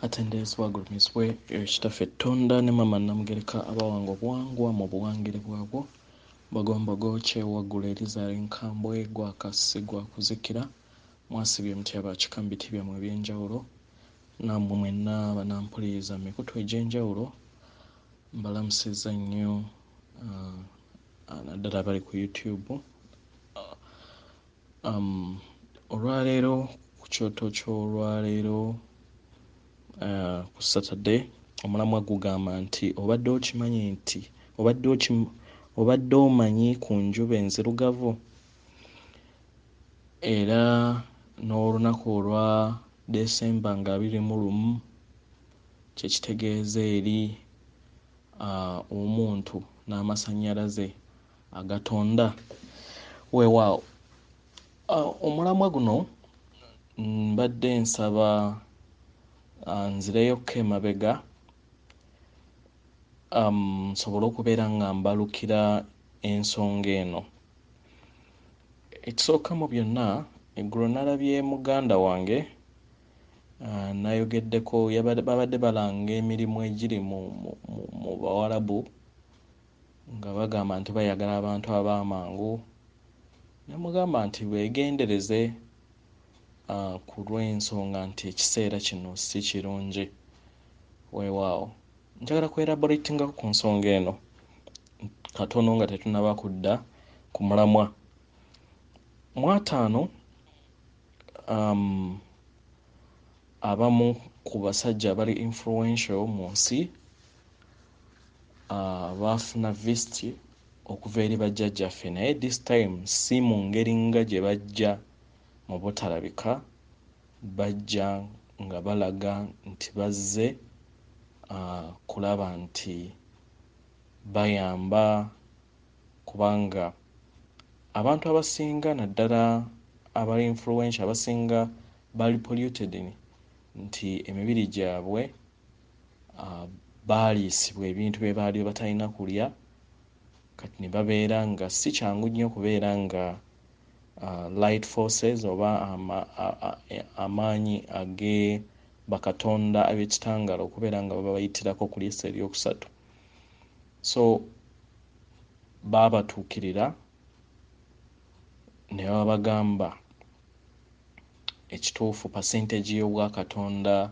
Atenderezebwa agulumizibwe Kitaffe Ttonda ne Maama Nnamugereka abawanga obuwangwa mu buwangire bwabwo. Mbogombogo kyewaggula erizaala enkambwe gwaka si gwa kuzikira. Mwasibye mutya bakika mu biti byammwe eby'enjawulo? Nammwe mwenna abanampuliriza mu mikutu egy'enjawulo mbalamusizza nnyo, naddala abali ku YouTube. Olwaleero ku kyoto ky'olwaleero, ku Saturday, omulamwa gugamba nti obadde okimanyi nti obadde omanyi ku njuba enzirugavu? Era n'olunaku olwa December nga 21 kye kitegeeza eri omuntu n'amasannyalaze agatonda. Weewaawo, omulamwa guno mbadde nsaba nzireyokko emabega, nsobole okubeera nga mbalukira ensonga eno. Ekisooka mu byonna, eggulo nalabye muganda wange, nayogeddeko, babadde balanga emirimu egiri mu Bawarabu nga bagamba nti bayagala abantu ab'amangu. Ne mugamba nti beegendereze, ku lw'ensonga nti ekiseera kino si kirungi. Weewaawo, njagala kweraboratingako ku nsonga eno katono nga tetunnaba kudda ku mulamwa. Mu 50, abamu ku basajja abali influential mu nsi, baafuna visit okuva eri bajjajjaffe, naye this time si mu ngeri nga gye bajja mu butalabika, bajja nga balaga nti bazze kulaba nti bayamba, kubanga abantu abasinga naddala abali influential abasinga bali polluted nti emibiri gyabwe baaliisibwa ebintu bye baali batalina kulya, kati ne babeera nga si kyangu nnyo okubeera nga light forces oba amaanyi age bakatonda ab'ekitangaala okubeera nga babayitirako ku liiso eryokusatu. So baabatuukirira ne babagamba ekituufu, percentage y'obwakatonda,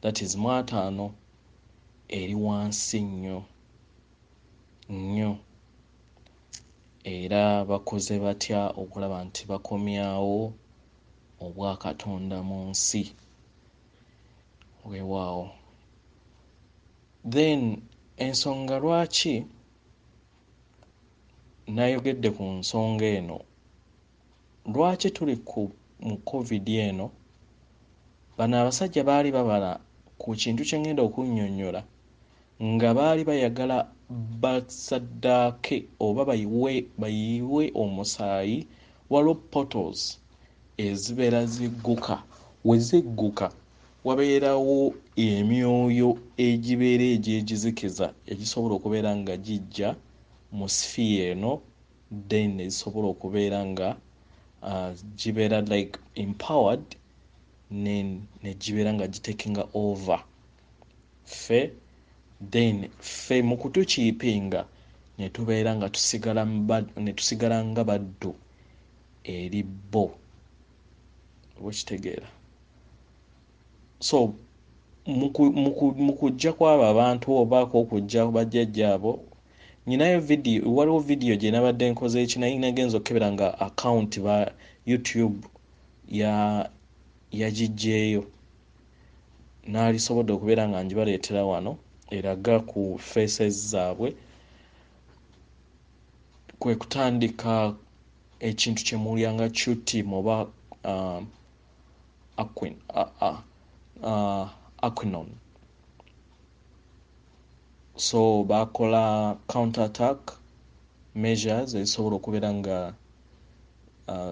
that is mu 50, eri wansi nnyo nnyo, era bakoze batya okulaba nti bakomyawo obwakatonda mu nsi. Weewaawo, then ensonga lwaki nayogedde ku nsonga eno, lwaki tuli ku mu COVID eno, bano abasajja baali babala ku kintu kye ngenda okunnyonnyola nga baali bayagala basaddaake oba bayiwe omusaayi. Waliwo portals ezibeera zigguka, we zigguka wabeerawo emyoyo egibeera egy'egizikiza egisobola okubeera nga gijja mu sphere eno, then ezisobola okubeera nga gibeera like empowered ne gibeera nga gitakinga over ffe, then ffe mu kutukiipinga ne tubeera nga ne tusigala nga baddu eri bo. Oba okitegeera? So mu kujja kw'abo abantu obaako okujja bajjajja abo, nyinayo video, waliwo video gye nabadde nkoze eki, naye nagenza okukebera nga account ba YouTube yagiggyeeyo, naalisobodde okubeera nga ngibaleetera wano eraga ku faces zaabwe. Kwe kutandika ekintu kye muwulira nga Q-team oba Aquinon. So bakola counter attack measures ezisobola okubeera nga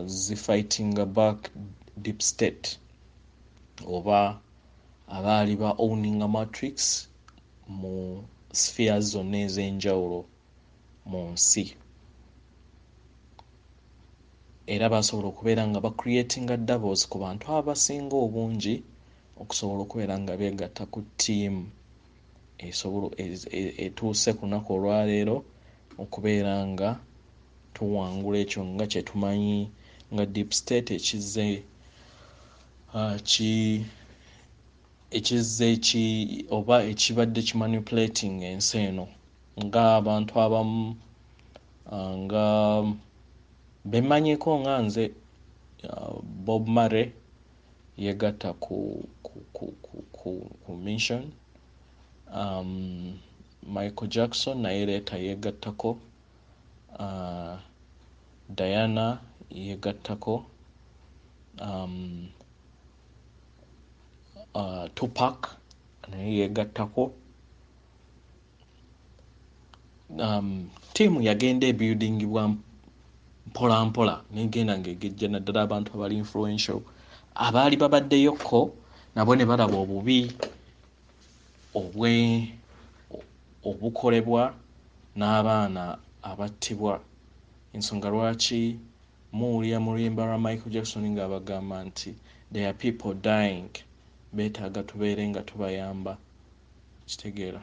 zifightinga back deep state oba abaali ba owninga matrix mu spheres zonna ez'enjawulo mu nsi. Era basobola okubeera nga bacreatinga doubles ku bantu abasinga obungi. okusobola okubeera nga beegatta ku ttiimu esobola etuuse ku lunaku olwaleero okubeera nga tuwangula ekyo nga kye tumanyi nga deep state ekizze ki ekizze ki oba ekibadde kimanipulating ensi eno, ng'abantu abamu nga bemmanyiko nga nze Bob Marley yegatta ku mission, Michael Jackson naye later yegattako, Diana yegattako, Tupac naye yegattako. Ttiimu yagenda ebuildingibwa mpola mpola negenda ng'egejja, naddala abantu abali influential abaali babaddeyokko nabo ne balaba obubi obwe obukolebwa n'abaana abattibwa, ensonga lwaki muwulira mu luyimba lwa Michael Jackson ng'abagamba nti there are people dying, beetaaga tubeere nga tubayamba. Kitegeera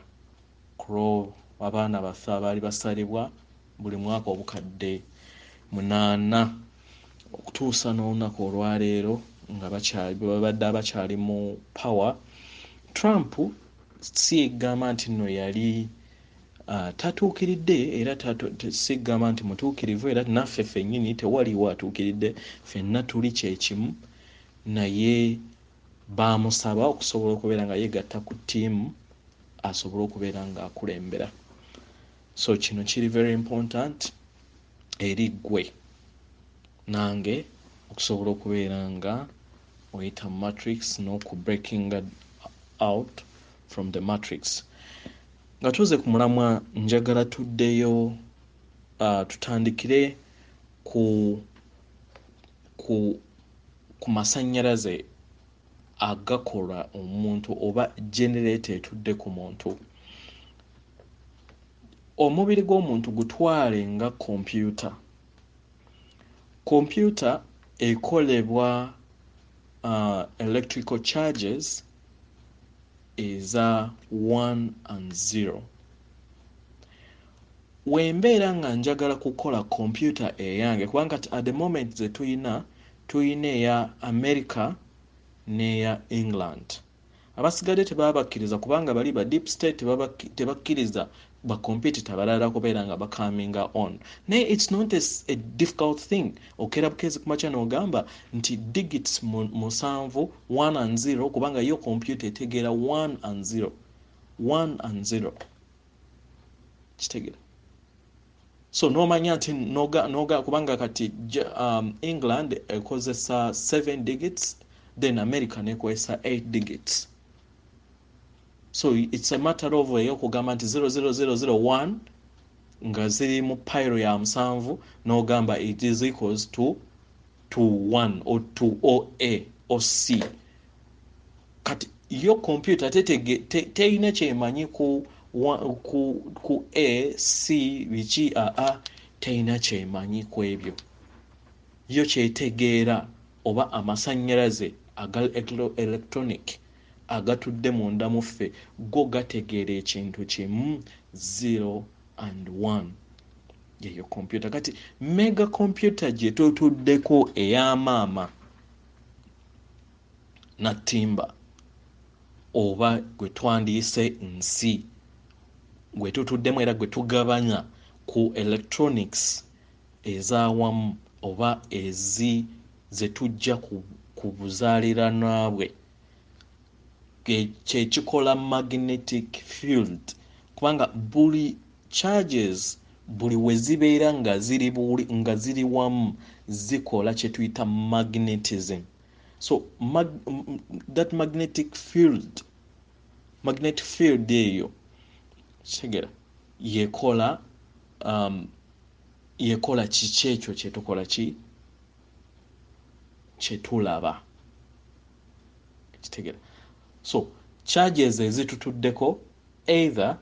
ku abaana baffe abaali basalibwa buli mwaka 800,000 okutuusa n'olunaku olwaleero nga bakyali babadde abakyali mu power. Trump si egamba nti nno yali tatuukiridde, era si gamba nti mutuukirivu, era naffe ffennyini tewaliwo atuukiridde, ffenna tuli kyekimu, naye baamusaba okusobola okubeera nga yeegatta ku ttiimu asobole okubeera ng'akulembera. So kino kiri very important eri ggwe nange okusobola okubeera nga oyita mu matrix n'okubreakinga out from the matrix. Nga tuze ku mulamwa, njagala tuddeyo tutandikire ku masannyalaze agakola omuntu oba generator etudde ku muntu. Omubiri gw'omuntu gutwale nga kompyuta. Kompyuta ekolebwa electrical charges eza 1 and 0. Wembeera nga njagala kukola kompyuta eyange, kubanga at the moment ze tuyina, tuyina eya America n'eya England, abasigadde tebabakkiriza kubanga bali ba deep state tebakkiriza bacompetitor balala kubeera nga bacominga on. Naye it's not a difficult thing. Okera bukezi kumakya n'ogamba nti digits 7, 1 and 0, kubanga yo computer etegeera 1 and 0, 1 and 0. Kitegeera? So nomanya nti noga kubanga kati England ekozesa 7 digits, then America nekozesa 8 digits. So it's a matter of eyokugamba nti 00001 nga ziri mu pile ya 7, n'ogamba it is equals to 1 or to or A or C. Kati yo computer teyina kyemanyi ku A, C, biki, aa, teyina kyemanyi ku ebyo. Yo kyetegeera oba amasannyalaze aga electronic agatudde munda mu ffe go gategeera ekintu kimu, 0 and 1. Yeyo kompyuta. Kati mega computer gye tutuddeko ey'amaama nattimba oba gwe twandiyise nsi gwe tutuddemu era gwe tugabanya ku electronics ez'awamu oba ezi ze tujja ku buzaaliranwa bwe, kyekikola magnetic field, kubanga buli charges buli we zibeera nga ziri wamu zikola kye tuyita magnetism. So that magnetic field eyo, kitegeera, yekola kiki ekyo kyetukola ki kyetulaba. Kitegeera? So charges ezitutuddeko, either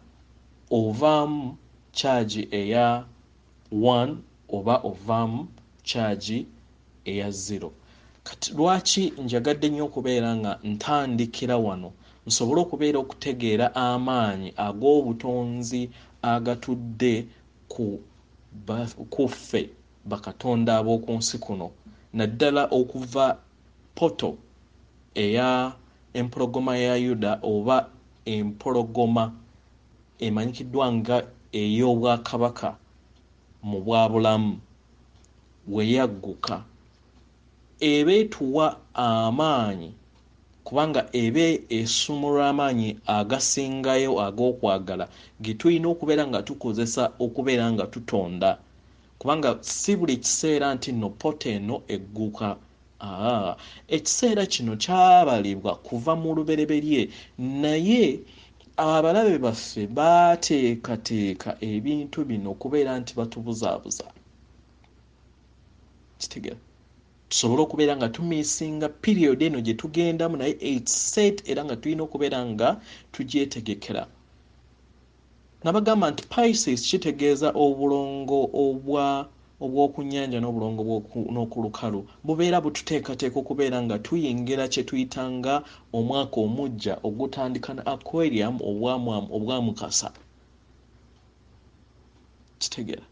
ovaamu charge eya 1 oba ovaamu charge eya 0. Kati lwaki njagadde nnyo okubeera nga ntandikira wano, nsobole okubeera okutegeera amaanyi ag'obutonzi agatudde ku ffe bakatonda ab'oku nsi kuno, naddala okuva poto eya empologoma ya Yuda oba empologoma emanyikiddwa nga ey'obwakabaka mu bwabulamu we yagguka, eba etuwa amaanyi, kubanga eba esumulula amaanyi agasingayo ag'okwagala ge tulina okubeera nga tukozesa okubeera nga tutonda, kubanga si buli kiseera nti nno poto eno egguka. Ekiseera kino kyabalibwa kuva mu lubereberye, naye abalabe baffe baateekateeka ebintu bino okubeera nti batubuzaabuza. Kitegeera, tusobole okubeera nga tumisinga period eno gye tugendamu, naye it's set, era nga tulina okubeera nga tugyetegekera. Nabagamba nti Pisces kitegeeza obulongo obw'oku nnyanja n'obulongo n'okulukalu, bubeera bututeekateeka okubeera nga tuyingira kye tuyita nga omwaka omuggya ogutandika ne Aquarium obwamukasa. Kitegeera.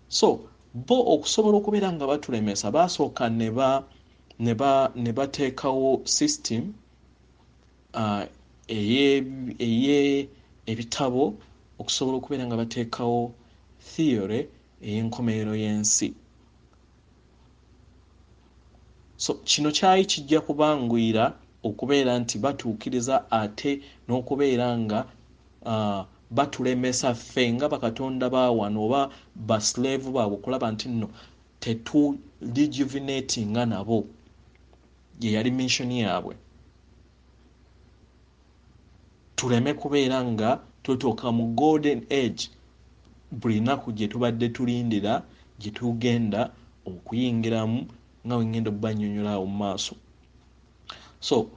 So bo okusobola okubeera nga batulemesa, baasooka ne bateekawo system ebitabo okusobola okubeera nga bateekawo theory ey'enkomerero y'ensi. So kino kyali kijja kubanguyira okubeera nti batuukiriza ate n'okubeera nga batulemesa ffe nga bakatonda ba wano oba baslave baabwe okulaba nti nno tetu rejuvenatinga nabo. Ye yali mission yaabwe, tuleme kubeera nga tutuuka mu golden age buli nnaku gye tubadde tulindira, gye tugenda okuyingiramu nga bwe ngenda okubannyonnyola awo mu maaso. So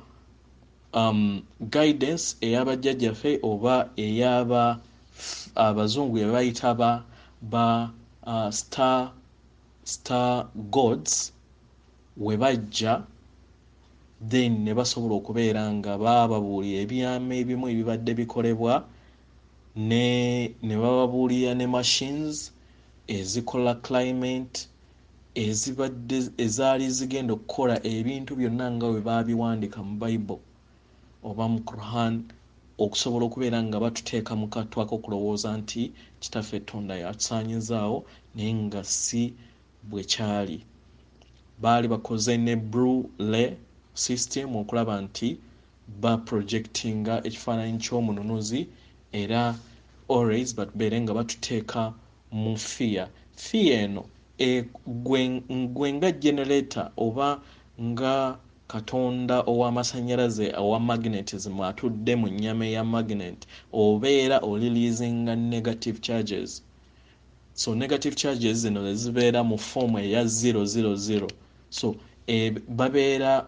guidance ey'abajjajjaffe oba ey'aba abazungu gye bayita ba star gods, we bajja then ne basobola okubeera nga baababuulira ebyama ebimu ebibadde bikolebwa, ne bababuulira ne machines ezikola climate ezibadde ezaali zigenda okukola ebintu byonna nga bwe baabiwandiika mu Bible oba mu Quran, okusobola okubeera nga batuteeka mu kattu ak'okulowooza nti kitaffe Tonda yatusaanyizaawo, naye nga si bwe kyali. Baali bakoze ne Brule system okulaba nti baprojectinga ekifaananyi ky'omununuzi, era always batubeere nga batuteeka mu fear. Fear eno gwe nga generator oba nga katonda ow'amasannyalaze owa magnetism atudde mu nnyama eya magnet, obeera oreleasinga negative charges. So negative charges zino zibeera mu form eya 000. So babeera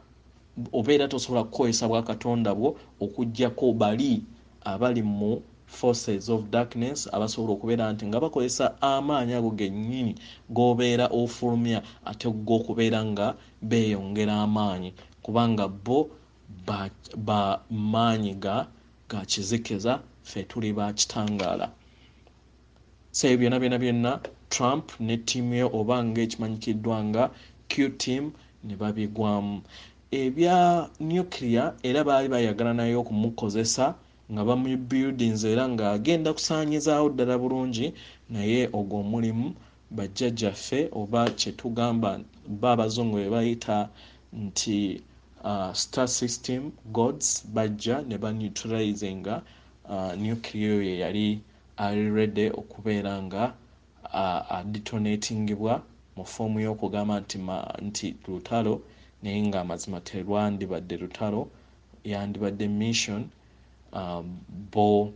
obeera tosobola kukozesa bwakatonda bwo okuggyako bali abali mu forces of darkness abasobola okubeera nti nga bakozesa amaanyi ago gennyini g'obeera ofulumya, ate g'okubeera nga beeyongera amaanyi, kubanga bo ba maanyi ga kizikiza, ffe tuli ba kitangaala. So ebyo byonna byonna byonna Trump ne ttiimu ye oba ng'ekimanyikiddwa nga Q team ne babigwamu. Ebya nuclear era baali bayagala naye okumukozesa nga bamubuildings era ng'agenda kusaanyizaawo ddala bulungi, naye ogwo omulimu bajjajjaffe oba kye tugamba ba abazungu be bayita nti star system gods bajja ne baneutralizinga nuclear oyo yali ali ready okubeera nga adetonatingibwa mu foomu y'okugamba nti lutalo, naye ng'amazima terwandibadde lutalo, yandibadde mission. Bo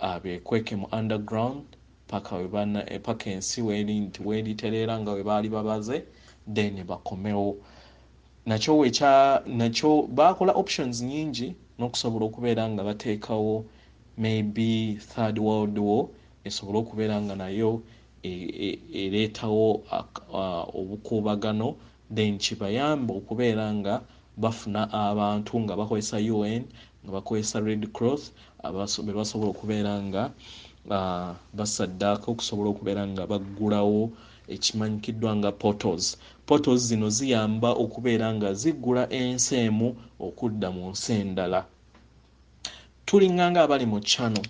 abeekweke mu underground paka ensi nti weeritereera nga we baali babaze, then bakomewo. Nakyo baakola options nnyingi n'okusobola okubeera nga bateekawo maybe third world war esobole okubeera nga nayo ereetawo obukuubagano Then kibayamba okubeera nga bafuna abantu nga bakozesa UN, nga bakozesa Red Cross, be basobola okubeera nga basaddaaka okusobola okubeera nga baggulawo ekimanyikiddwa nga portals. Portals zino ziyamba okubeera nga ziggula ensi emu okudda mu nsi endala. Tulinga nga abali mu channel.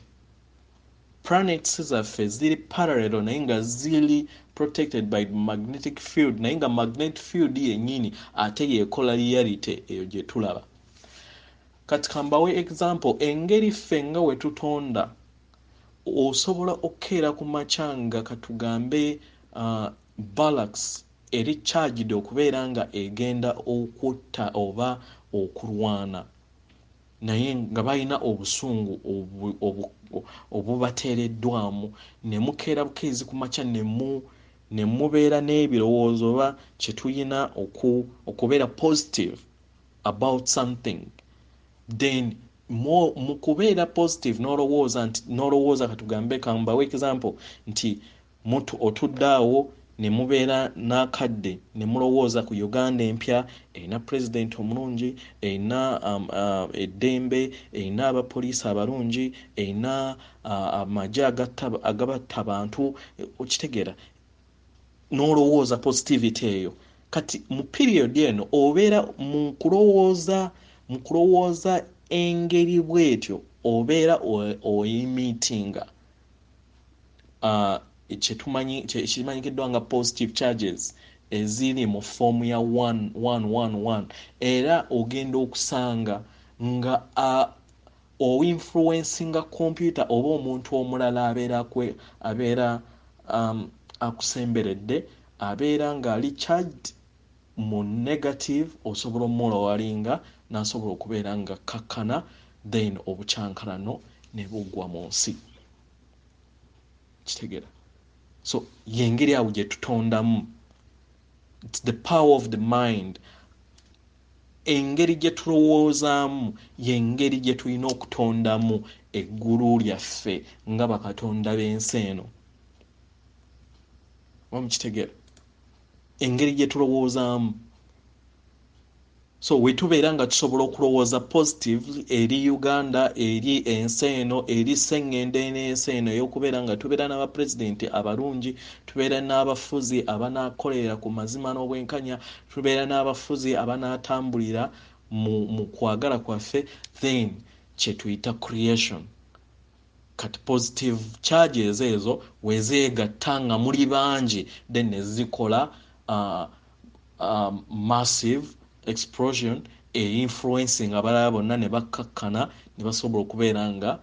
Planets zaffe ziri parallel, naye nga ziri protected by magnetic field, naye nga magnetic field yennyini ate yeekola reality eyo gye tulaba. Kati kambawe example, engeri ffe nga we tutonda, osobola okukeera ku makya nga katugambe barracks eri charged okubeera nga egenda okutta oba okulwana, naye nga balina obusungu obubateereddwamu, ne mukeera bukeezi ku makya ne mubeera n'ebirowoozo oba kye tuyina okubeera positive about something. Then mu kubeera positive n'olowooza nti, n'olowooza katugambe, kambawe example nti mutu otudde awo ne mubeera n'akadde ne mulowooza ku Uganda empya erina pulezidenti omulungi, erina eddembe, erina abapoliisi abalungi, erina amagye agabatta bantu, okitegeera, n'olowooza positivity eyo. Kati mu period eno obeera mu kulowooza engeri bw'etyo, obeera oemittinga kyetumanyi kimanyikiddwa nga positive charges eziri mu foomu ya 1111, era ogenda okusanga nga oinfluencinga computer oba omuntu omulala abeera akusemberedde, abeera ng'ali charged mu negative, osobola omulowalinga n'asobola okubeera nga kakkana, then obukyankalano ne buggwa mu nsi. Kitegeera? So yengeri awo gye tutondamu. It's the power of the mind. Engeri gye tulowoozaamu yengeri gye tulina okutondamu eggulu lyaffe nga bakatonda b'ensi eno. Oba mukitegeera engeri gye tulowoozaamu? So wetubeera nga tusobola okulowooza positive eri Uganda, eri ensi eno, eri seŋŋendo n'ensi eno ey'okubeera nga tubeera n'abapulezidenti abalungi, tubeera n'abafuzi abanaakolerera ku mazima n'obwenkanya, tubeera n'abafuzi abanaatambulira mu kwagala kwaffe, then kyetuyita creation. Kati positive charges ezo wezeegatta nga muli bangi, then ne zikola massive explosion einfluencing abalala bonna ne bakkakkana ne basobola okubeera nga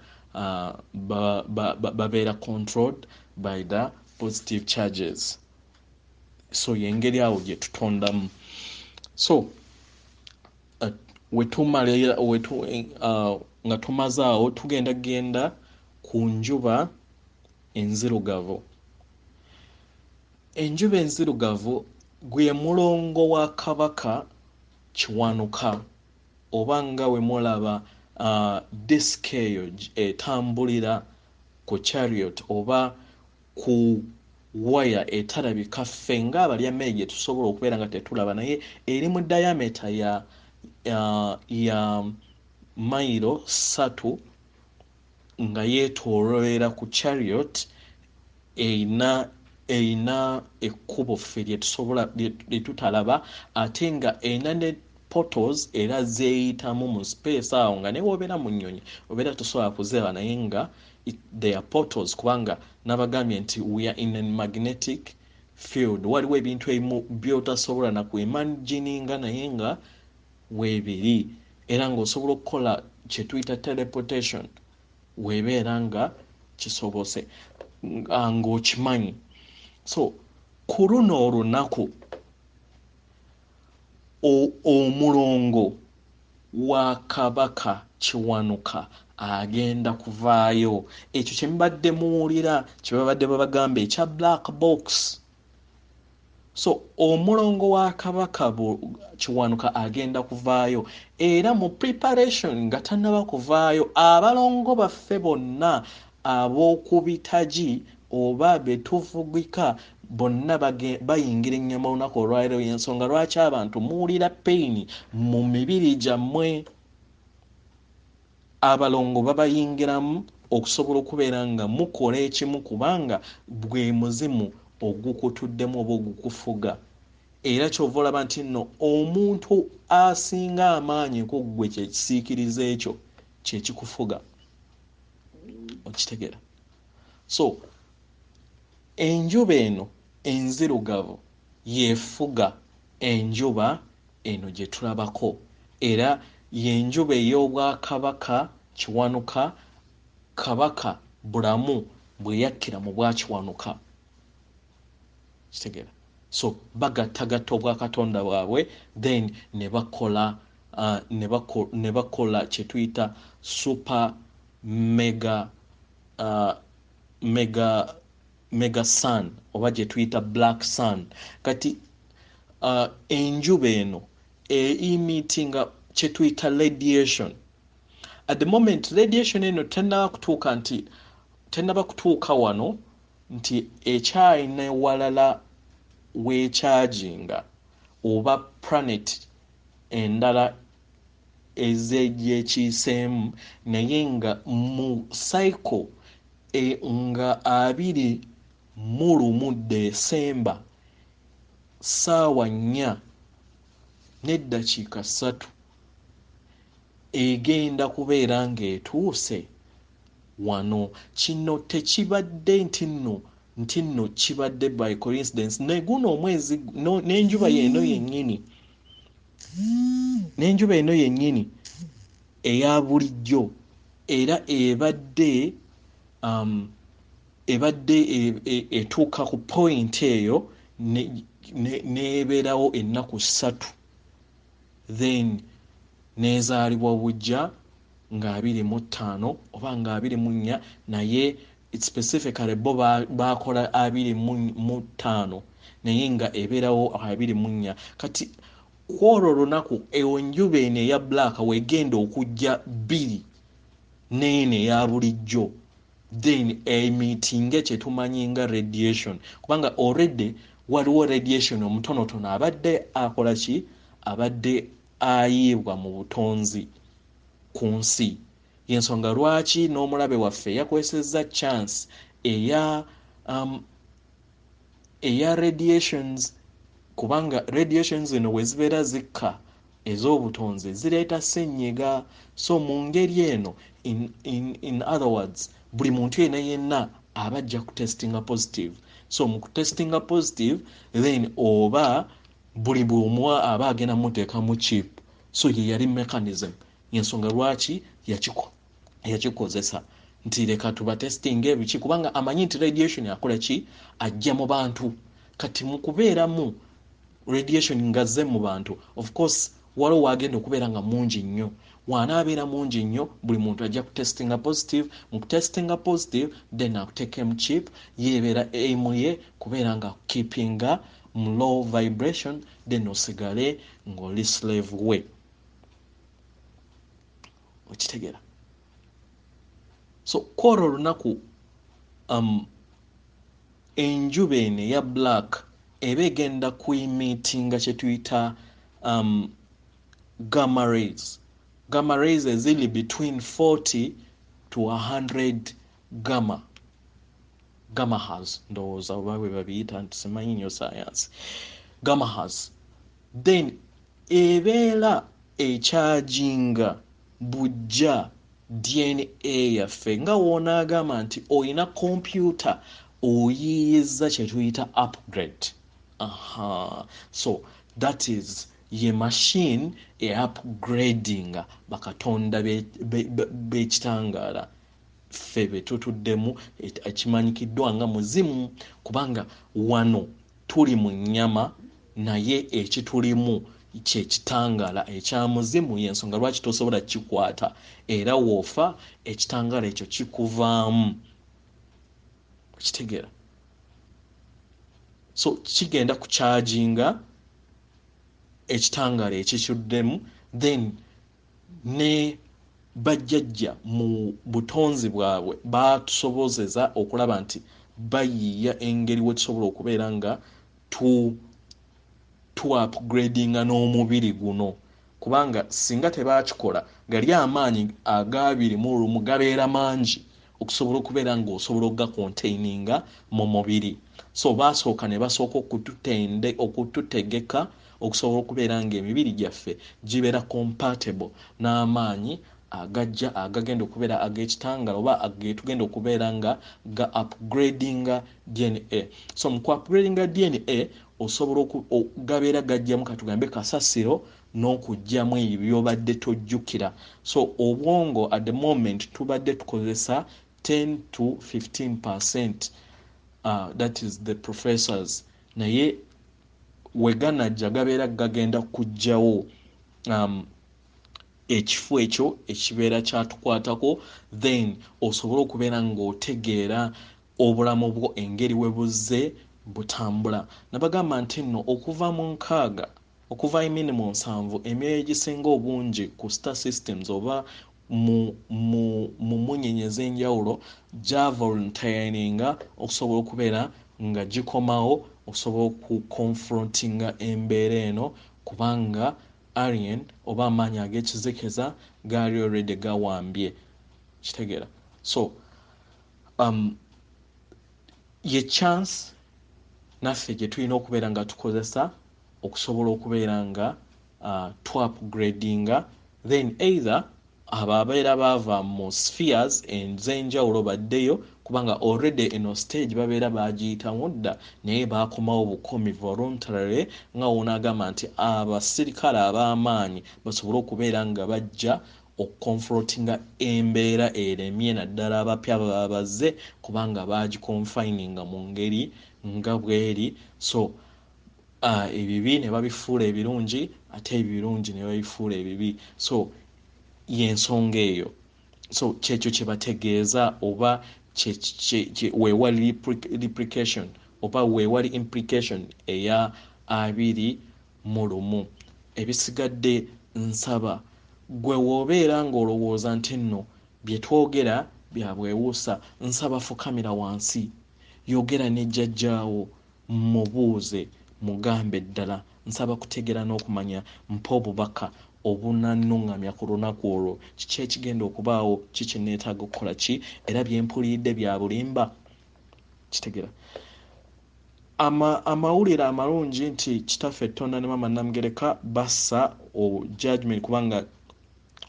babeera controlled by the positive charges. So yengeri awo gye tutondamu. So wetumalira nga tumaze awo, tugenda genda ku njuba enzirugavu. Enjuba enzirugavu gwe mulongo wa Kabaka Kiwanuka, oba nga we mulaba disc eyo etambulira ku chariot oba ku waya etalabika ffe ng'abalyammere gye tusobola okubeera nga tetulaba, naye eri mu diameter ya mayiro 3 nga yeetooloolera ku chariot erina ekkubo ffe lyetusobola lye tutalaba, ate nga erina ne portals era zeeyitamu mu space awo, nga naye wobeera mu nnyonyi obeera tosobola kuziraba, naye nga they are portals, kubanga nabagambye nti we are in a magnetic field. Waliwo ebintu ebimu byotasobola nakuimagininga, naye nga weebiri, era ng'osobola okukola kyetuyita teleportation weebeera nga kisobose ng'okimanyi. So ku luno olunaku omulongo wa Kabaka Kiwanuka agenda kuvaayo. Ekyo kye mubadde muwulira, kye babadde babagamba ekya black box. So omulongo wa Kabaka Kiwanuka agenda kuvaayo, era mu preparation nga tannaba kuvaayo, abalongo baffe bonna ab'oku bitagi oba betuvugika bonna bayingira ennyama olunaku olwaleero. Yensonga lwaki abantu muwulira pain mu mibiri gyammwe. Abalongo babayingiramu okusobola okubeera nga mukola ekimu, kubanga bwe muzimu ogukutuddemu oba ogukufuga. Era kyova olaba nti nno omuntu asinga amaanyi ku ggwe kyekisiikiriza ekyo kyekikufuga, okitegeera? So enjuba eno enzirugavu yefuga enjuba eno gye tulabako, era y'enjuba ey'obwakabaka Kiwanuka, Kabaka Bulamu bwe yakkira mu bwakiwanuka, kitegeera? So bagattagatta obwakatonda bwabwe, then ne bakola ne bakola kye tuyita super mega mega mega sun, oba gye tuyita black sun. Kati enjuba eno emittinga kye tuyita radiation. At the moment radiation eno tennaba kutuuka, nti tennaba kutuuka wano, nti ekyalina walala weekyaginga oba planet endala ezegyekiiseemu, naye nga mu cycle nga 21 Desemba 4:03 egenda kubeera ng'etuuse wano. Kino tekibadde nti nno kibadde by coincidence. Neguno omwezi n'enjuba yeeno yennyini, n'enjuba eno yennyini eya bulijjo, era ebadde etuuka ku point eyo n'ebeerawo ennaku 3, then n'ezaalibwa bujja nga 25 oba nga 24, naye specifically bo bakola 25, naye nga ebeerawo 24. Kati kwolwo olunaku enjuba eno eya black wegenda okujja bbiri n'eno eya bulijjo, then emittinge kyetumanyi nga radiation, kubanga already waliwo radiation omutonotono abadde akola ki, abadde ayiibwa mu butonzi ku nsi. Yensonga lwaki n'omulabe waffe yakozesezza chance eya radiations, kubanga radiations eno we zibeera zikka ez'obutonzi zireeta ssenyiga. So mu ngeri eno, in other words, buli muntu yenna yenna aba ajja kutestinga positive. So mu kutestinga positive, then oba buli bwomuwa aba agenda muteekamu chip. So ye yali mechanism, yensonga lwaki yakikozesa nti leka tubatestinga ebiki, kubanga amanyi nti radiation akola ki, ajja mu bantu. Kati mu kubeeramu radiation ngazze mu bantu, of course waliwo wagenda okubeera nga mungi nnyo. Wanaabeera mungi nnyo, buli muntu ajja kutestinga positive. Mu kutestinga positive, then akuteekemu chip. Yebeera aim ye kubeera nga keepinga mu low vibration, then osigale ng'oli slave we, okitegeera? So kwolwo olunaku enjuba eno eya black eba egenda kuemittinga kye tuyita gamma rays. Gamma rays eziri between 40 to 100 gamma hertz, ndowooza oba bwe babiyita, nti simanyi nnyo science. Gamma hertz, then ebeera ekyaginga bujja DNA yaffe, nga woonaagamba nti oyina kompyuta oyiiyiza kye tuyita upgrade. Aha, so that is ye machine e upgradinga bakatonda b'ekitangaala ffe be tutuddemu, ekimanyikiddwa nga muzimu, kubanga wano tuli mu nnyama, naye ekitulimu kyekitangaala ekya muzimu. Yensonga lwaki tosobola kikwata, era woofa ekitangaala ekyo kikuvaamu, okitegeera? So kigenda kukyaginga ekitangaala ekikyuddemu, then ne bajjajja mu butonzi bwabwe batusobozeza okulaba nti Bayiiya engeri we tusobola okubeera nga tu upgradinga n'omubiri guno, kubanga singa tebakikola gali amaanyi aga 21 gabeera mangi okusobola okubeera ng'osobola okugacontaininga mu mubiri. So basooka ne basooka okututende, okututegeka okusobola okubeera ng'emibiri gyaffe gibeera compatible n'amaanyi agajja agagenda okubeera ag'ekitangala oba agetugenda okubeera nga ga upgradinga DNA. So mu ku upgradinga DNA osobola gabeera gajjamu, katugambe, kasasiro n'okugyamu ebyo byobadde tojjukira. So obwongo at the moment tubadde tukozesa 10 to 15%, that is the professors, naye weganajja gabeera gagenda kujjawo ekifo ekyo ekibeera kyatukwatako, then osobole okubeera ng'otegeera obulamu bwo engeri we buzze butambula. Nabagamba nti nno okuva mu 60, okuva imini mu 70, emyoyo egisinga obungi ku star systems oba mu munyenye ez'enjawulo gyavolunteeringa okusobola okubeera nga gikomawo okusobola okuconfrontinga embeera eno, kubanga alien oba amaanyi ag'ekizikiza gaali already gawambye. Kitegeera? So ye chance naffe gye tulina okubeera nga tukozesa okusobola okubeera nga tuupgradinga. Then either abo abeera baava mu spheres ez'enjawulo baddeyo, kubanga already eno stage babeera bagiyitamu dda, naye bakomawo bukomi voluntarily, nga wonaagamba nti abasirikale ab'amaanyi basobole okubeera nga bajja okuconfrontinga embeera eremye, naddala abapya baba bazze, kubanga bagiconfininga mu ngeri nga bweri. So ebibi ne babifuula ebirungi, ate ebirungi ne babifuula ebibi. So yensonga eyo. So kyekyo kye bategeeza oba weewali replication oba weewali implication eya 21. Ebisigadde nsaba gwe w'obeera ng'olowooza nti nno bye twogera bya bwewuusa, nsaba fukamira wansi, yogera ne jjajjaawo, mubuuze, mugambe ddala, "Nsaba kutegeera n'okumanya, mpa obubaka obunannuŋŋamya ku lunaku olwo. Kiki ekigenda okubaawo? Kiki neetaaga okukola ki? Era byempuliridde bya bulimba?" Kitegeera? Amawulire amalungi nti kitaffe Tonda ne Mama Namugereka bassa judgment, kubanga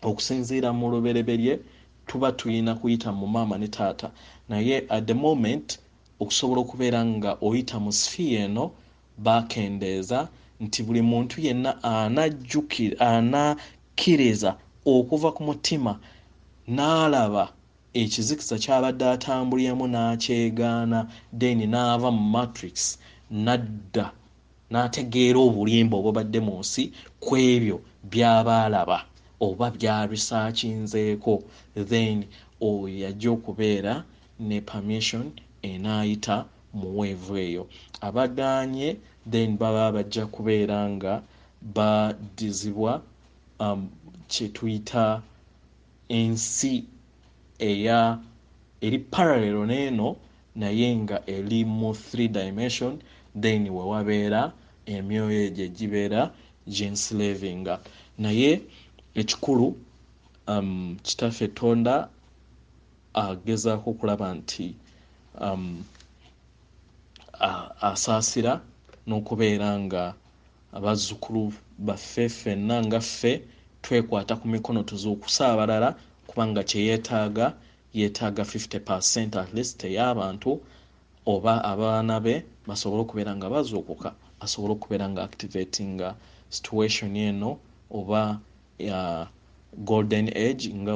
okusinziira mu lubereberye tuba tuyina kuyita mu maama ne taata, naye at the moment okusobola okubeera nga oyita mu sphere eno, bakendeeza nti buli muntu yenna anakkiriza okuva ku mutima n'alaba ekizikiza kyabadde atambuliramu n'akyegaana, then n'ava mu matrix, n'adda n'ategeera obulimba obubadde mu nsi ku ebyo by'aba alaba oba byarisaakinzeeko, then oyo yajja okubeera ne permission enaayita mu wave eyo. Abagaanye then baba bajja kubeera nga badizibwa kyetuyita ensi eya eri parallel n'eno, naye nga eri mu three dimension, then wewabeera emyoyo egyo egibeera gyenslavinga. Naye ekikulu, kitaffe Tonda agezaako okulaba nti asaasira n'okubeera nga abazzukulu baffe ffenna nga ffe twekwata ku mikono tuzuukuse abalala, kubanga kyeyeetaaga, yeetaaga 50% at least ey'abantu oba abaana be basobole okubeera nga bazuukuka, asobole okubeera nga activatinga situation eno oba golden age nga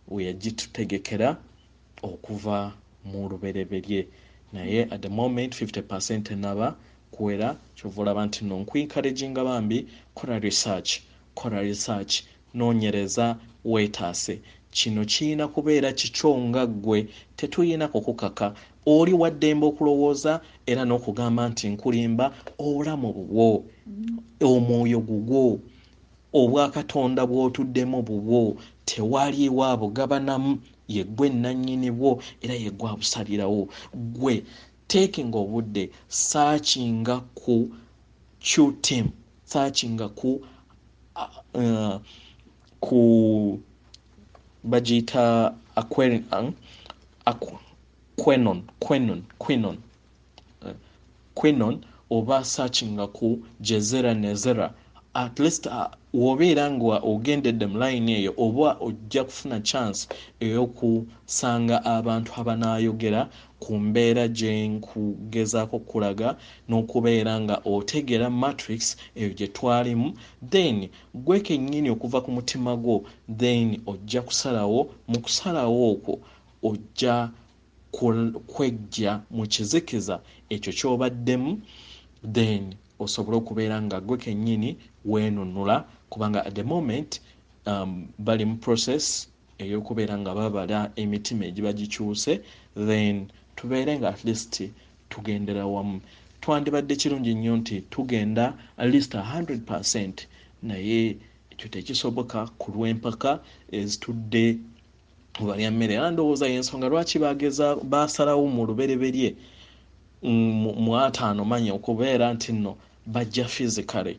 weyagitutegekera okuva mu lubereberye. Naye at the moment 50% enaba kuwera. Kyova olaba nti no nkuencouraginga, bambi kola research, kola research, noonyereza, weetaase. Kino kirina kubeera kikyo nga ggwe, tetulina kukukaka. Oli waddembe okulowooza era n'okugamba nti nkulimba. Obulamu bubwo, omwoyo gugwo. Obwakatonda bw'otuddemu bubwo, tewaliiwo abugabanamu, ye ggwe nnannyini bwo era ye ggwe abusalirawo. Ggwe taking obudde, searchinga ku Q-team, searchinga ku bagiyita Quenon, oba searchinga ku Jezera Nezera. At least w'obeera nga ogendedde mu line eyo, oba ojja kufuna chance ey'okusanga abantu abanaayogera ku mbeera gye nkugezaako okulaga n'okubeera nga otegeera matrix eyo gye twalimu. Then gwe kennyini okuva ku mutima gwo, then ojja kusalawo. Mu kusalawo okwo ojja kweggya mu kizikiza ekyo ky'obaddemu, then osobole okubeera nga gwe kennyini weenunula, kubanga at the moment bali mu process ey'okubeera nga babala emitima egiba gikyuse, then tubeere nga at least tugendera wamu. Twandibadde kirungi nnyo nti tugenda at least 100%, naye ekyo tekisoboka ku lw'empaka ezitudde mu balya mmere. Era ndowooza y'ensonga lwaki baasalawo mu lubereberye mu 50 manya okubeera nti nno bajja physically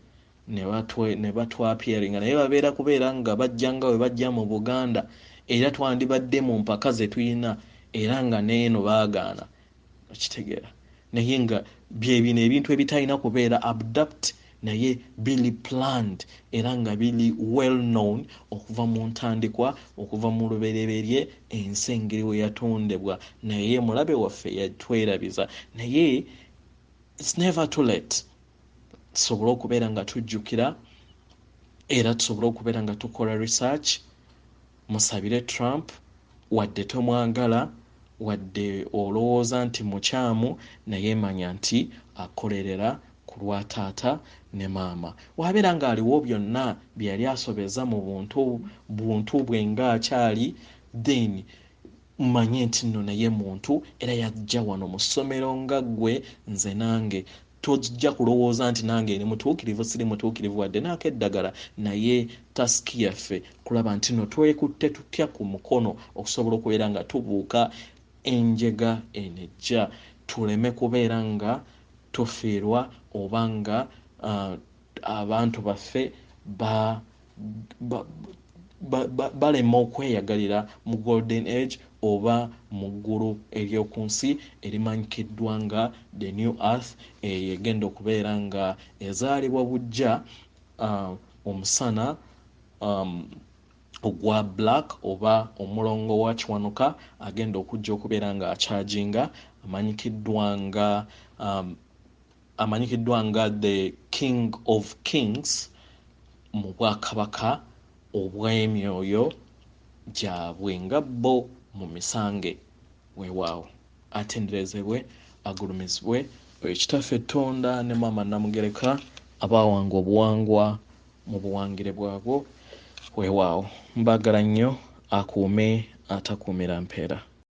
ne batwapieringa, naye babeera kubeera nga bajja nga bwe bajja mu Buganda, era twandibadde mu mpaka ze tuyina, era nga n'eno baagaana. Okitegeera? Naye nga bye bino ebintu ebitalina kubeera abrupt, naye biri planned era nga biri well known okuva mu ntandikwa, okuva mu lubereberye, ensi engeri we yatondebwa. Naye mulabe waffe yatwerabiza, naye it's never too late. Tusobole okubeera nga tujjukira, era tusobole okubeera nga tukola research. Musabire Trump, wadde tomwagala, wadde olowooza nti mukyamu, naye manya nti akolerera ku lwa taata ne maama. Wabeera ng'aliwo byonna bye yali asobeza mu buntu bwe ng'akyali, then manye nti nno naye muntu, era yajja wano mu ssomero nga ggwe nze nange. Tojja kulowooza nti nange ndi mutuukirivu, siri mutuukirivu wadde n'akeddagala, naye tasiki yaffe kulaba nti nno twekutte tutya ku mukono okusobola okubeera nga tubuuka enjega eno ejja, tuleme kubeera nga tufiirwa oba nga abantu baffe balema okweyagalira mu golden age oba mu ggulu ery'oku nsi erimanyikiddwa nga the new earth, eyo egenda okubeera nga ezaalibwa buggya, omusana ogwa black oba omulongo wa Kiwanuka agenda okujja okubeera nga akyajinga, amanyikiddwa nga the King of Kings mu bwakabaka obw'emyoyo gyabwe nga bo mu misange. Weewaawo, atenderezebwe, agulumizibwe oyo Kitaffe Ttonda ne Maama Namugereka abaawanga obuwangwa mu buwangire bwabwo. Weewaawo, mbaagala nnyo, akuume atakuumira mpeera.